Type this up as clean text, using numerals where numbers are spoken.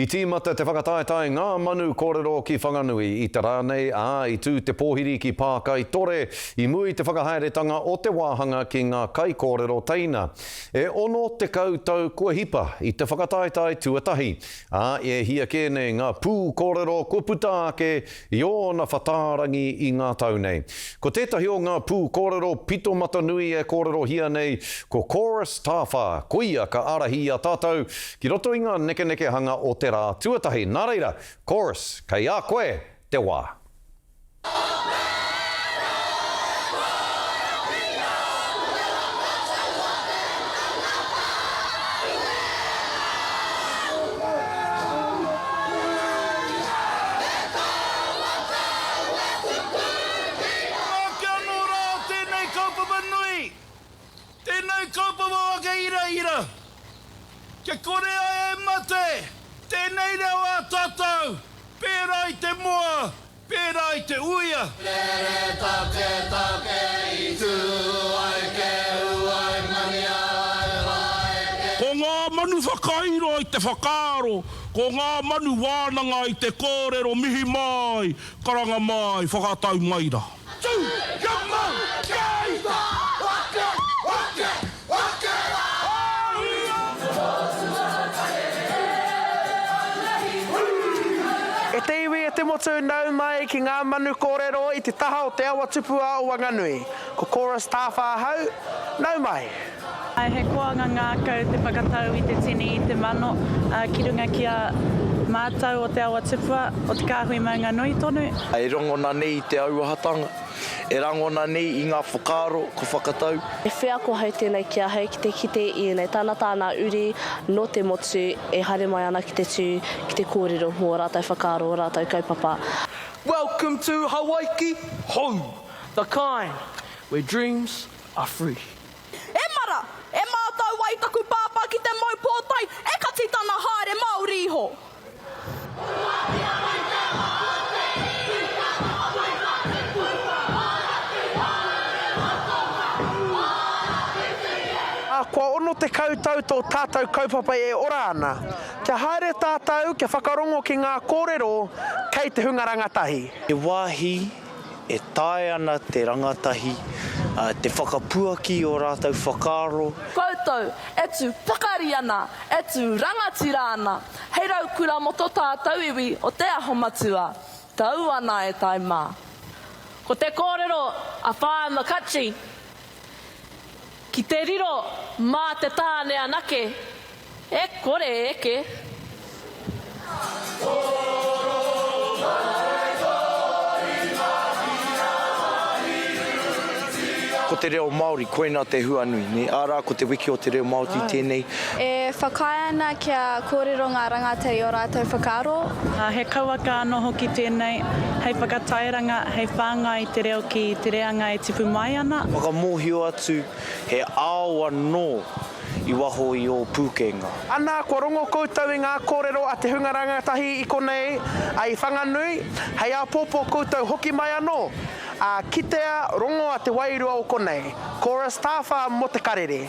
I tīmata te whakataetae Ngā Manu Kōrero ki Whanganui i te rā nei, ā, i tū te pōhiri ki Pākaitore i mua i te whakahaeretanga o te wāhanga ki ngā kaikōrero teina. E 60 tau kua hipa i te whakataetae tuatahi, ā, e hia kē nei ngā pū kōrero kua puta ake i ōna whatārangi i ngā tau nei. Ko tētahi o ngā pū kōrero pito mata nui e kōrerohia nei, ko Chorus Tāwhā, koia ka ārahi i a tātou ki roto i ngā nekenekehanga o te rā tuatahi. Nā reira, Chorus, kei a koe te wā. Ake anō rā tēnei kaupapa nui, tēnei kaupapa whakairaira, kia kore ai e mate tēnei reo ā tātou, pērā i te moa Pērā i te uia. Rere taketake i tū ai kehu ai mania ai haere. Ko ngā manu whakairo i te whakaaro, ko ngā manu wānanga i te kōrero mihi mai, karanga mai, whakatau mai rā. Tū, kia mau, kia ita, ake, ake, ake rā! E te iwi, e te motu, nau mai ki ngā manu kōrero i te taha o te awa tupua o Wanganui. Ko Chorus Tāwha ahau, nau mai! He koanga ngākau te whakatau i te tini, i te mano, ki runga ki a mātou o Te Awa Tupua, o Te Kāhui Maunga Nui tonu. E rangona nei i te auahatanga. E rangona nei i ngā whakaaro ko whakatau. He wheako hou tēnei ki ahau ki te kite i ēnei tāngata ana uri nō te motu e haere mai ana ki te tū ki te kōrero mō ō rātou whakaaro, ō rātou kaupapa. Welcome to Hawaiki hou, the kind where dreams are free. E mara, e mātau ai taku pāpā ki te mau pōtae, e kati tana haere Māori iho. Ā, kua 60 tau tō tātou kaupapa e ora ana. Kia haere tātou kia whakarongo ki ngā kōrero kei te hunga rangatahi. He wāhi e taea ana te rangatahi te whakapuaki ō rātou whakaaro. Koutou e tū pakari ana, e tū rangatira ana, hei raukura mō tō tātou iwi o Te Aho Matua. Tau ana e tai mā. Ko te kōrero a Whaea McCutchie, Ki te riro mā te tāne anake, e kore e eke. Ko te reo Māori, koina te huanui, nē? Arā, ko te wiki o te reo Māori tēnei. E whakaae ana kia kōrero ngā rangatahi i ō rātou whakaaro. He kauaka anō hoki tēnei hei whakatairanga, hei whāngai i te reo ki te reanga e tipu mai ana. Whakamōhio atu he ao anō i waho i ō pūkenga. Ana, kua rongo koutou i ngā kōrero a te hunga rangatahi i konei, a i Whanganui, hei āpōpō koutou hoki mai anō, ā, kitea, rongoa te wairua o konei. Chorus, Tāwhā mō te karere.